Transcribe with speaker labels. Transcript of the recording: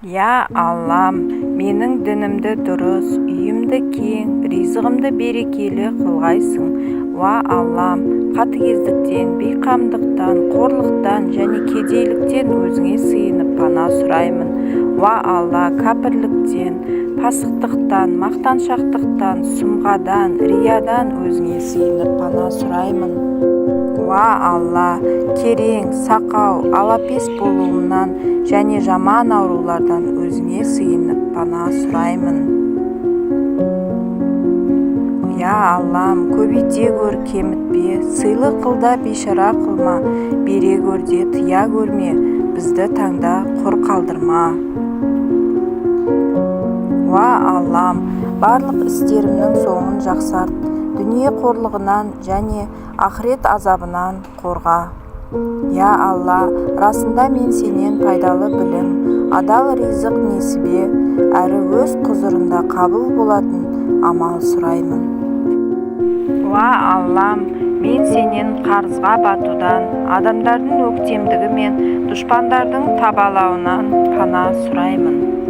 Speaker 1: Я Аллам, менің дінімді дұрыс, үйімді кең, ризығымды берекелі қылғайсың. Уа Аллам, қатыгездіктен, бейқамдықтан, қорлықтан және кедейліктен Өзіңе сыйынып пана сұраймын. Уа Алла, кәпірліктен, пасықтықтан, мақтаншақтықтан, сұмғадан, риядан Өзіңе сыйынып пана сұраймын. Уа Алла, керең, сақау, алапес болуымнан және жаман аурулардан Өзіңе сыйынып пана сұраймын. Я Аллам, көбейте көр, кемітпе, сыйлы қыл да, бейшара қылма, бере көр де, тыя көрме, бізді таңда құр қалдырма. Уа Аллам, барлық істерімнің соңын жақсарт, дүние қорлығынан және ақырет азабынан қорға. Я Алла, расында мен Сенен пайдалы білім, адал ризық несібе әрі Өз құзырында қабыл болатын амал сұраймын. Уа Аллам, мен Сенен қарызға батудан, адамдардың өктемдігі мен дұшпандардың табалауынан пана сұраймын.